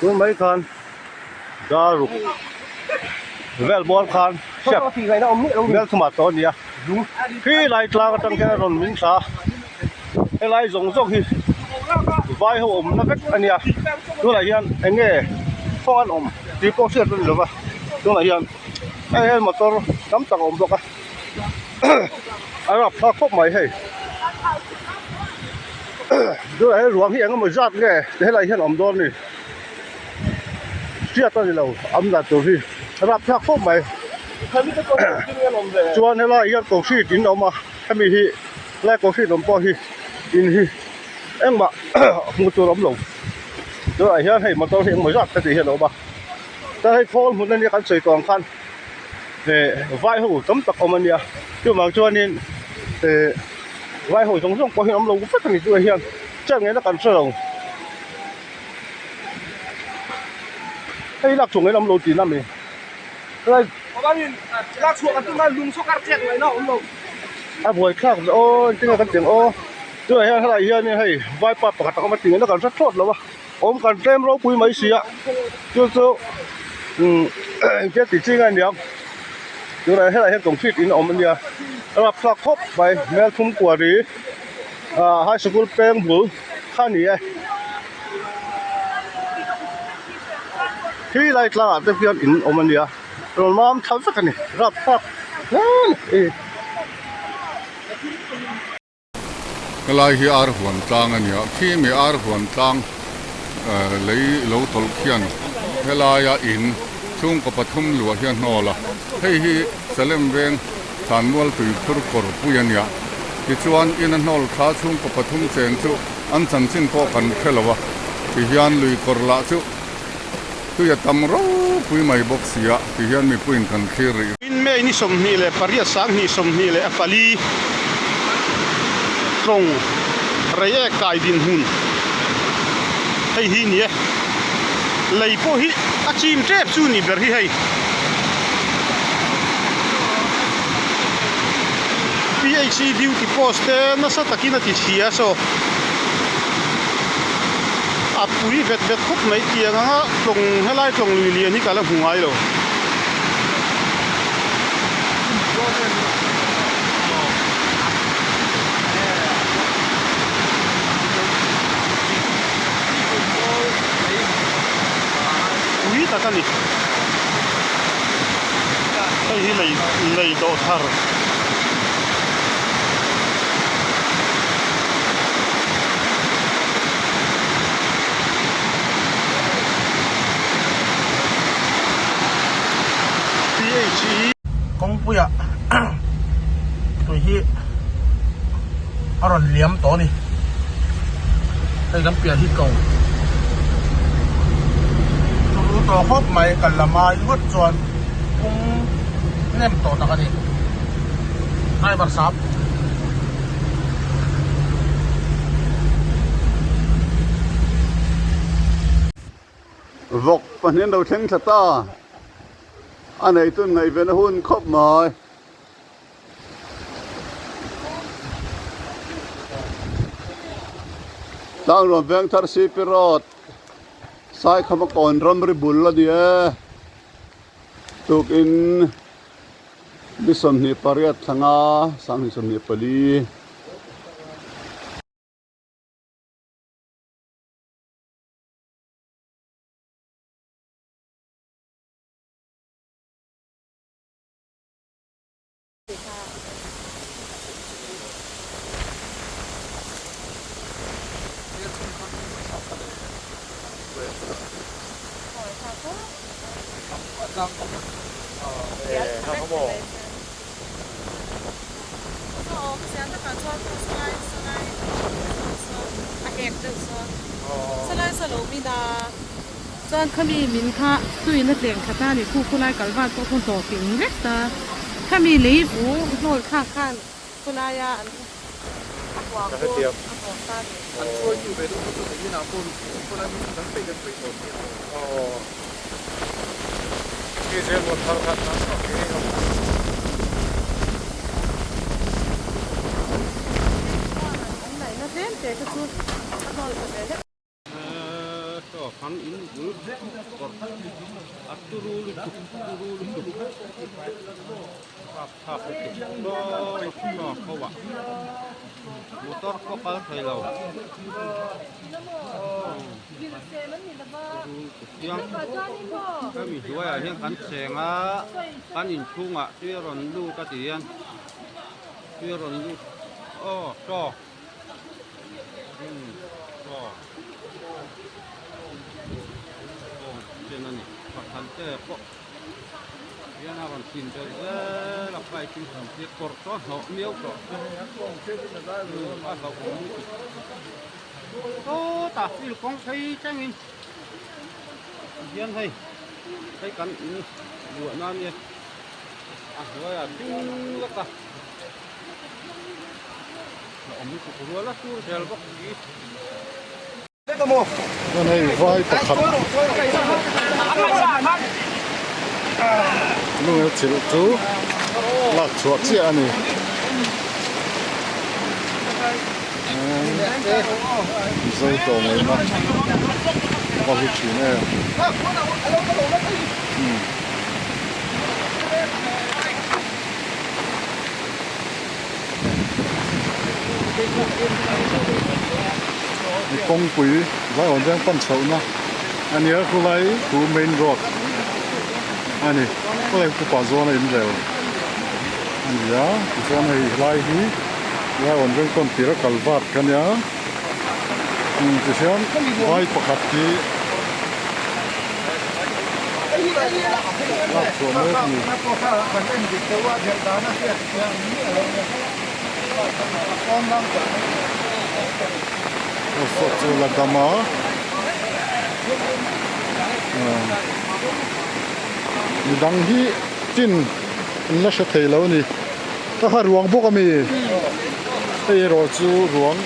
Tun mai khan dar ruk vel bawr khan step mel thumah tawh a ni a khi lai tlang atang hian a rawn min thla a helai zawng zawng hi vai ho awmna vek a nia tunah hian eng nge khaw an awm tih pawh hriat a ni lo va tunah hian hei hian motor tam tak a awm bawk a a rapthlak khawp mai hei tunah hian ruang hi eng emaw zat nge helai hian a awm dawn a ni hriat a ni lo awm dan tur hi a rapthlak khawp mai chuan helai hian concrete in a awm a hemi hi helai concrete awm pawh hi in hi engmah hmuh tur a awm lo tunah hian hei motor hi engemaw zat heti hian a awm a chuan hei khawl hmun ania kan sawi tawh ang khan eh vai ho tam tak awm ania chuvang chuanin eh vai ho zawng zawng pawh hi an awm lo vek ani tunah hian chet ngaihna kan hre lo hei lak chhuah ngaihna awm lo tihna ami helai a buai thlak ve aw engtin nge kan tih ang aw tunah hian helai hianin hei vaipa pakhat a awm a tih ngaihna kan hre thlawt lo a. Awm kan tlem ropui mai si a, chu chu umm engtia tih chi nge niang tunah helai hian concrete in a awm ania a rapthlak khawp mai hmel thum kuari ah high sikul peng bul kha a ni e khi lai tlangah te hian in awm ania rawn mam thla vek a ni rapthlak hle a ni. Helai hi ar huan tlang a ni a, khi mi ar huan tlang lei lo tawlh khian helaia in chhungkaw pathum luah hi a hnawl a, hei hi Salem veng Thlanmual tuikhur kawr pui a nia, tichuan in a hnawl thla chhungkaw pathum cheng chu an chanchin pawh kan hre lo a, tihian lui kawr lah chu tui a tam ropui mai bawk si a, tihian mipuiin kan thlir rih. In May ni 28 24 tlawng reiek kai dinhmun hei hi ni e. Lei pawh hi a chim tep chu ni ber hi hei. PHE duty post te nasa takin a ti chhia saw. A pui vet vet khawp mai tiang anga tlawng helai tlawng lui lian hi ka la hmu ngai lo. Pui tak a ni. Hei hi lei lei dawh thar. Kawngpuiah tui hi a rawn liam tawh a ni. Hei kan piah hi ko turu tawh khawp mai kal lam ai ngawt chuan kawng nem tawh tak a ni. Driver sap. Vawk pahnih an lo thleng thla ta. A neitun ngaihven a hun khawp mai. Tlangruam Vengthar CP Road Saikhama kawn ramri bul a ni e. Tukin Ni 28 thlanga 2024. Chuan khami min kha tuin a tleng khat a ni khu khulai kal van pawh khaw hlawh ping vek ta khami lei bu hnawl thlak khan khulaia an a huang pawh a hnawh ta ni. An naihna tlem te kha chu a hnawl ta ve hlek. Kan in bul kawr a turu lutuk turu lutuk rapthlak lutuk sawi saw ho ah motor pawh kal thei lo turu lutuk chiang hemi hnuaiah hian kan cheng a kan inchhungah tui a rawn lut a ti hian tui a rawn lut aw saw. Chen a ni pakhat te pawh hian a rawn chin tel zel a pipe in kan tir kawr chu a hnawh miau tawh a hlauhawm lutuk sawtah field kawng phei thlengin tihian hei hei kan in luahna ania a hnuaiah ding lawk a. A awm lutuk rual a tur zel bawk si. Chuan hei vai pakhat lungel chilh chu lak chhuah chiah a ni. Mizo tlawmngaihna a va hlu thin em. Kawngpui zaiawn veng pan chhohna a nia khulai chu main road a ni khulai khu pah zawn a inrel a ni a tichuan hei helai hi zaiawn veng tawn tir a kal vat kha nia tihian vai pakhat hi lak chhuah mek a ni. Saw chu la dam a midang hi chin an la hre thei lo a ni ka kha ruang bawk a mi hei erawh chu ruang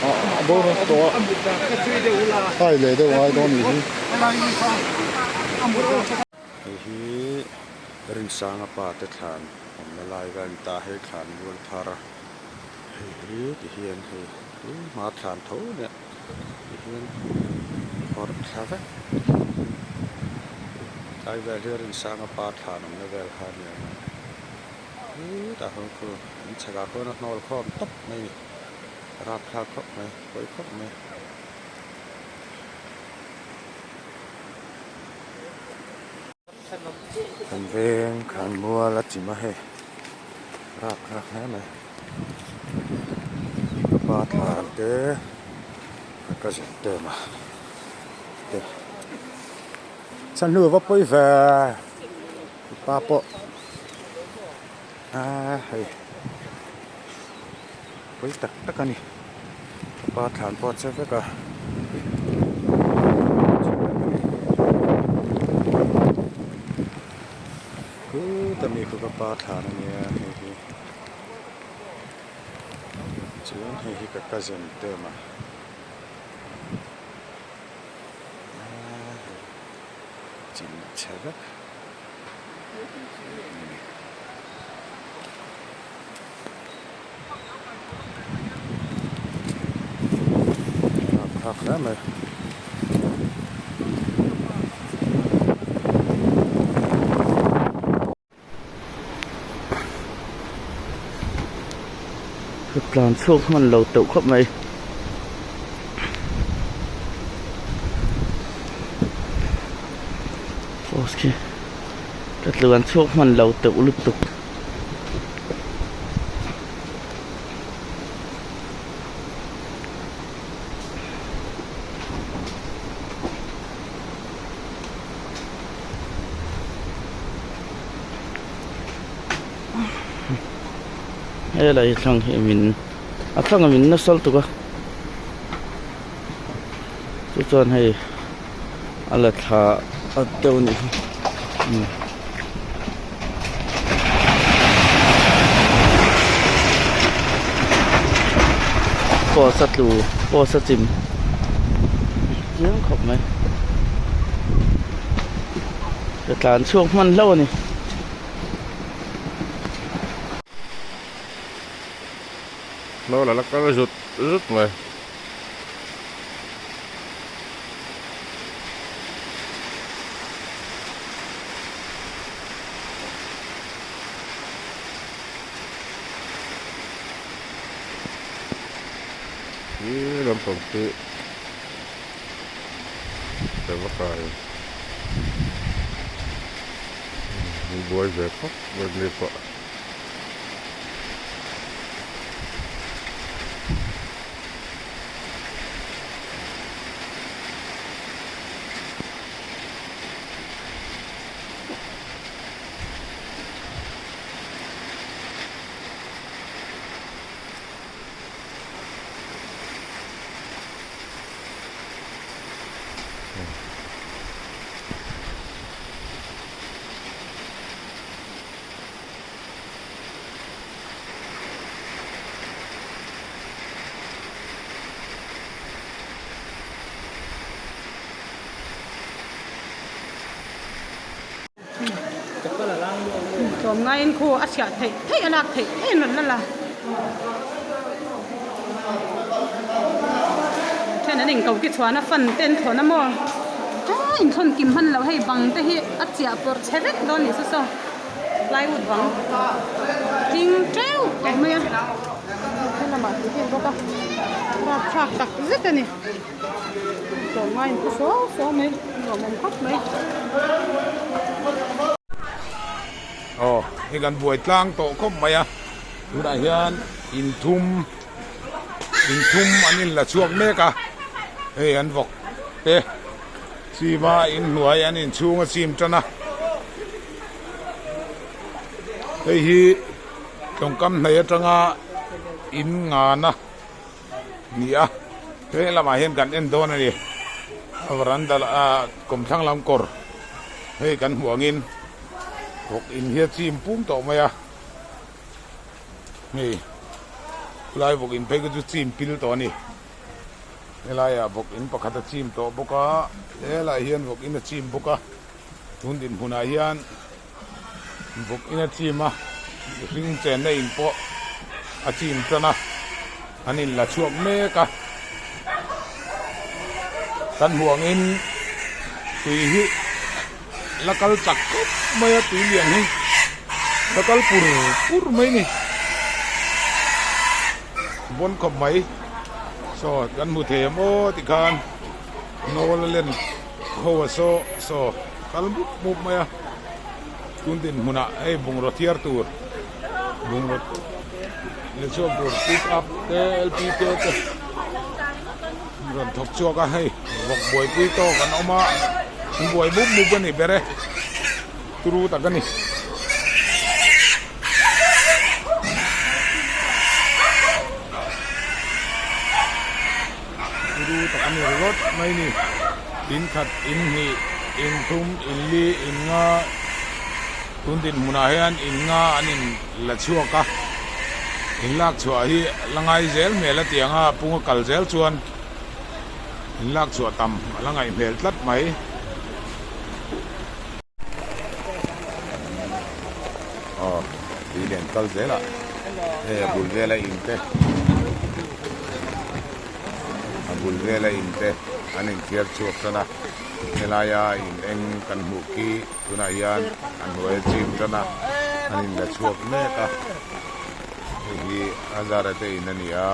ah a bo na tawh a hai leh deuh ngai dawn a nih hi. Hei hi Rinsanga pa te thlan awmna lai vel a ni ta hei thlan rual thar hei hi ti hian hei tun hma thlan tho nia ti hian phawrh thla vek tlai vel hi Rinsanga pa thlan awmna vel kha a ni ang a hetah hian khu an chhakah khuan a hnawl khawm tawp mai a ni rapthlak khawp mai pawi khawp mai. Kan veng khan mual a chim a hei rap thlak hle mai ka pa thlan te ka cousin te awm a te chhan hnu va pawi ve ka pa pawh aa hei pawi tak tak a ni ka pa thlan pawh a che vek a. Khuta mi khu ka pa thlan a nia hei hi chuan hei hi ka cousin te awm a chin chhe vek a ni. Thlak hle mai. Ka tlan chhuak hman lo teuh khawp mai. Post khi ka tlan chhuak hman lo teuh lutuk. Helai thlang hi min a thlang a min nasa lutuk a chu chuan hei a la thla a deuh a nih hi umm. Post a tlu post a chim chiang khawp mai ka tlan chhuak hman hlauh a ni. Hnawl a la kal zut zut mai. lampang khi sava kai an buai ve khawp mai ni pawh. Tlawmngaiin khu a chhiah theih theih a lak theih theih an rawn la la. Then an inko ki chhuan a fan te an thlawn a maw aa inthlawn kim hman loh hei bang te hi a chiah pawrh chhe vek dawn ni saw saw plywood bang tling teuh tawh mai a helamah tih vel bawk a rapthlak tak zet a ni. Tlawmngai in pu suau suau mai nuam awm khawp mai. Aw hei kan buai tlang tawh khawp mai a tunah hian in thum in thum an in la chhuak mek a hei an vawk te chim a in hnuai an in chhung a chim tan a hei hi tawngkam hnai atanga in ngana. Ni a, he lamah hian kan en dawn a ni. A veranda ah kawmthlang lam kawr hei kan hmuh angin vawk in hi a chim pum tawh mai a. Hei khulai vawk in phei kha chu chim pil tawh a ni. Helaiah vawk in pakhat a chim tawh bawk a, helaiah hian vawk in a chim bawk a, tun dinhmunah hian. Vawk in a chim a, mihring chenna in pawh a chim tan a, an in la chhuak mek a. Kan hmuh angin tui hi la kal chak khawp mai a, tui lian hi la kal pur pur mai a ni. Bawn khawp mai, saw kan hmu thei em aw tikhan nawl a len. Ho a saw saw kal mup mup mai a, tun dinhmunah hei bungraw thiar tur bungraw leh chhuak tur pick up te lpk te rawn thawk chhuak a hei vawk buaipui tawk an awm a an buai mup mup a ni ber e turu tak a ni. Turu tak a ni ringawt mai ni. In khat, in hnih, in thum, in li, in nga tun dinhmunah hian in nga an in la chhuak a. In lak chhuah hi la ngai zel hmel a tiang a, pung a kal zel chuan in lak chhuah tam a la ngaih hmel tlat mai. Aw tui lian kal zel a hei a bul vela in te a bul vela in te an inthiar chhuak tan a helaia in eng kan hmuh khi tunah hian a hnuai a chim tan a an in la chhuak mek a hei hi a zara te in a ni a.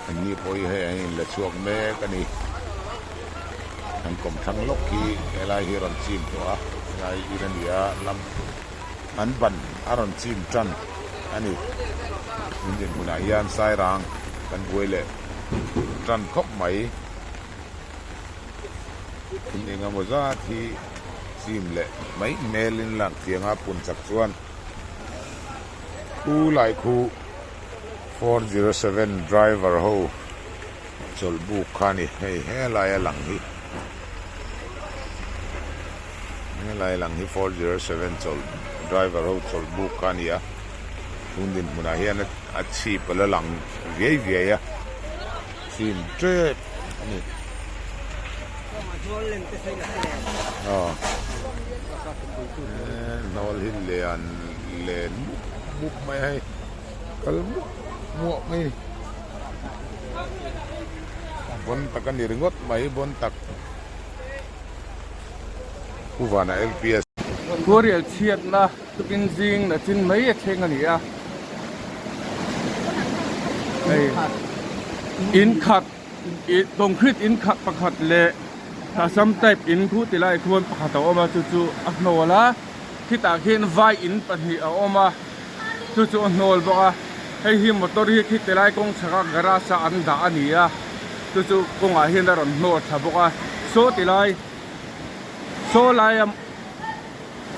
An ni pawh hi hei an inla chhuak mek a ni. An kawmthlang lawk hi helai hi a rawn chim tawh a, helai in a ni a, lam an ban a rawn chim tan a ni. Tun dinhmunah hian Sairang kan buai leh tan khawp mai. Thil engemaw zat hi chim leh mai hmelin lang thiang a, pun chak chuan u laikhu. 407 driver ho chawlh buk kha a ni hei helai a lang hi helai a lang hi 407 chawlh driver ho chawlh buk kha a ni a tun dinhmunah hian a chhip a la lang viai viai a chim tep a ni aw hnawl hi lian len mup mup mai a hei. Kal mup muah mai a ni. Bawn tak a ni ringawt mai bawn tak. Pu Vana LPS. Khuarial chhiatna tukin zing na chin mai a thleng a ni a. Hei in khat. Concrete in khat pakhat leh Assam type in khu ti lai khuan pakhat a awm a chu chu a hnawl a khitah khian vai in pahnih a awm a chu chu a hnawl bawk a hei hi motor hi khi ti lai kawng chhak a garage a an dah a ni a chu chu kawngah hian a rawn hnawl thla bawk a saw ti lai saw laia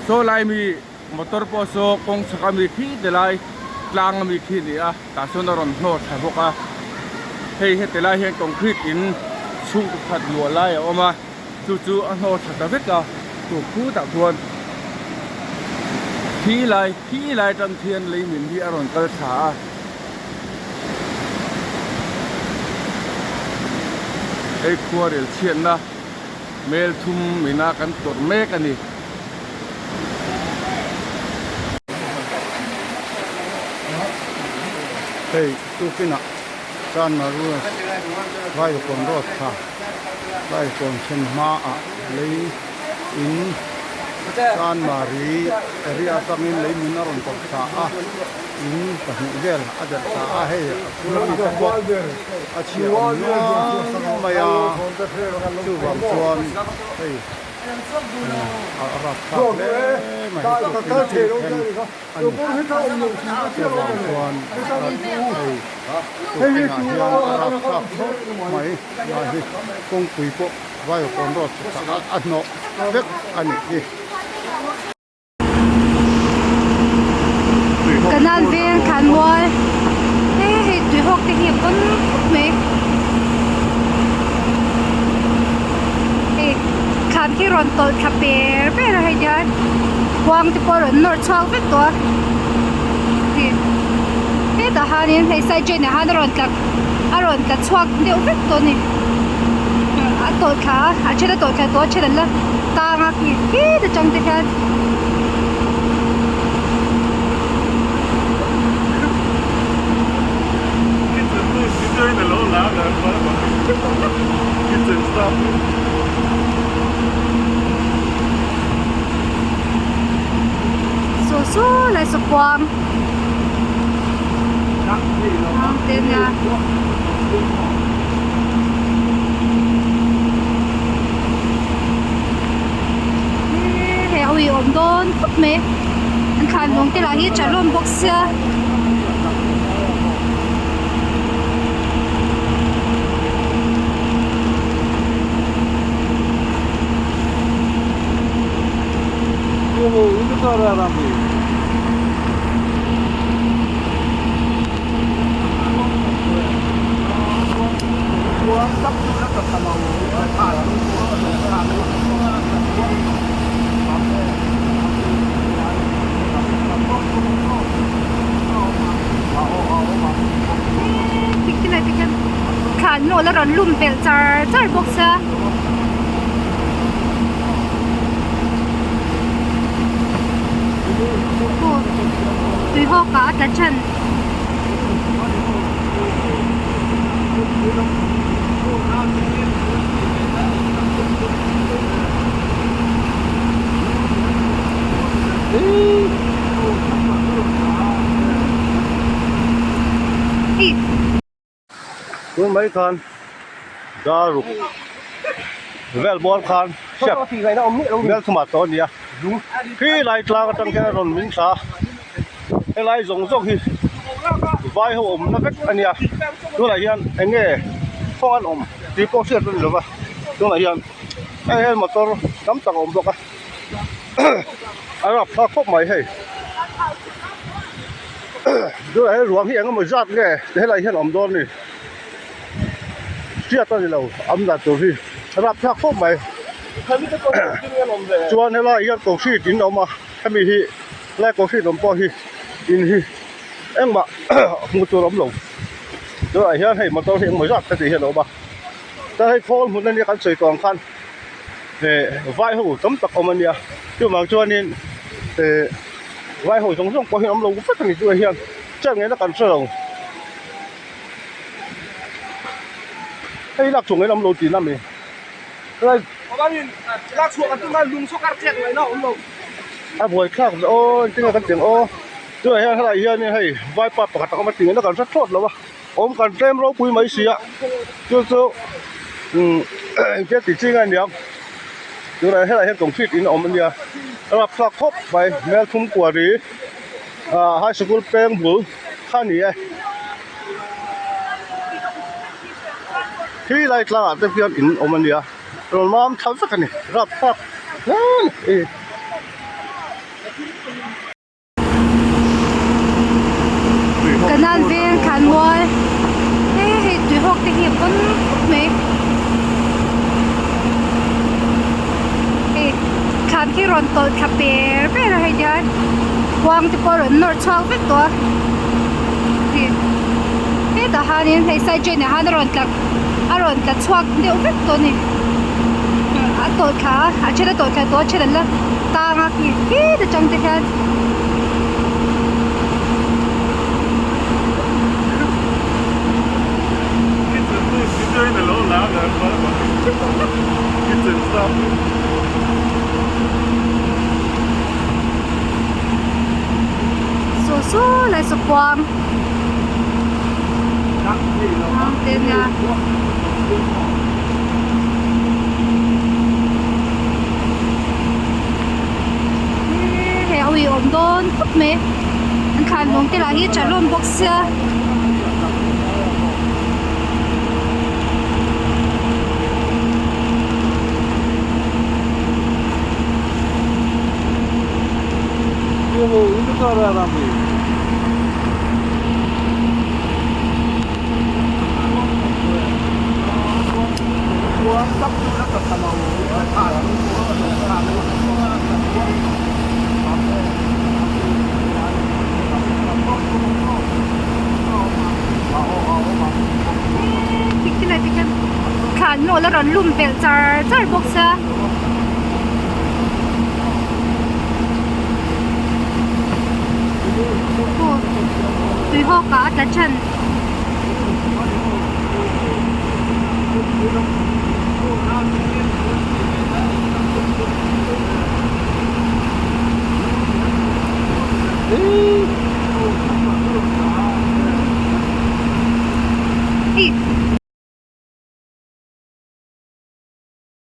saw lai mi motor pawh saw kawng chhak ami khi ti lai tlang ami khi a ni a tah chuan a rawn hnawh thla bawk a hei heti lai hian concrete in chhungkaw khat luah lai a awm a chu chu a hnawh thla ta vek a chu khutah khuan khi lai khi lai atang khian lei min hi a rawn kal thla a. Hei khuarel chhiatna mel thum ina kan tawrh mek a ni. Hei tukinah Chanmaru Vaivakawn road kha Vaivakawn thlen hmaah lei in Chanmari area atangin lei min a rawn tawrh thla a, in pahnih vel a delh thla a, hei a phur ami te pawh a chhia awm nual mai a, chuvang chuan hei. A rapthlak hle mai hi tukin thil thleng a ni chuvang chuan hei tukinah hian a rapthlak khawp mai lai hi kawngpui pawh Vaiawkawn road chhukah a hnawh vek a nih hi. Kanan veng thlan mual hei hei tui hawk te hi a pawn khawp mai hei thlan khi rawn tawlh thla per per a hei hian kuang te pawh a rawn nawr chhuak vek tawh a hei hetah hianin hei side drain ah hian a rawn tla a rawn tla chhuak deuh vek tawh a ni a tawlh thla a a then a tawlh thla tawh a then an la tang a khi khi atang te hian. Saw saw lai saw kuang te nia. Hei a uiawm dawn khawp mai an thlan lawng te lah hi tha hlawm bawk sia. Thlan nawl a rawn lum pelh char char bawk sia. Tui hawk ah a tla than. Tun mai khan dar ruk vel bawr khan step mel thumah tawh a ni a khi lai tlang atang khian a rawn min thla a helai zawng zawng hi vai ho awmna vek a nia tunah hian eng nge kawng an awm tih pawh hriat a ni lova tunah hian hei hian motor tam tak a awm bawk a a rapthlak khawp mai hei tunah hian ruang hi eng emaw zat nge helai hian a awm dawn a ni hriat a ni lo awm dan tur hi a rapthlak khawp mai chuan helai hian concrete in a awm a hemi hi. Helai concrete awm pawh hi in hi engmah hmuh tur a awm lo tunah hian hei motor hi engmaw zat heti hian a awm a chuan hei khawl hmun ania kan sawi tawh ang khan eh vai ho tam tak awm ania chuvang chuanin eh vai ho zawng zawng pawh hi an awm lo vek ani tunah hian chet ngaihna kan hre lo hei lak chhuah ngaihna awm lo tihna a mi helai a buai thlak ve aw engtin nge kan ti ang aw tunah hian helai hianin hei vaipa pakhat a awm a ti ngaihna kan hre thlawt lo a. Awm kan tlem ropui mai si a chu chu umm engtia tih chi nge niang tunah helaiah hian concrete in a awm ania a rapthlak khawp mai Melthum Quarry ah high sikul peng bul kha a ni e khi lai tlangah te hian in awm ania rawn mam thla vek a ni rapthlak hle a ni. Kanan veng thlan mual he hei tui hawk te hi a pawn khawp mai hei thlan khi rawn tawlh thla per per a hei hian kuang te pawh a rawn nawr chhuak vek tawh a hei hetah hianin hei side drain ah hian a rawn tla a rawn tla chhuak deuh vek tawh a ni a tawlh thla a a then a tawlh thla tawh a then an la tang a khi khit atang te hian. Saw saw lai saw kuang kuang te nia. Hei a ui awm dawn khawp mai an thlan lawng te lah hi a tha hlawm bawk sia. Thlan nawl a rawn lum belh char char bawk sia. Tui hawk ah a tla than. Hei.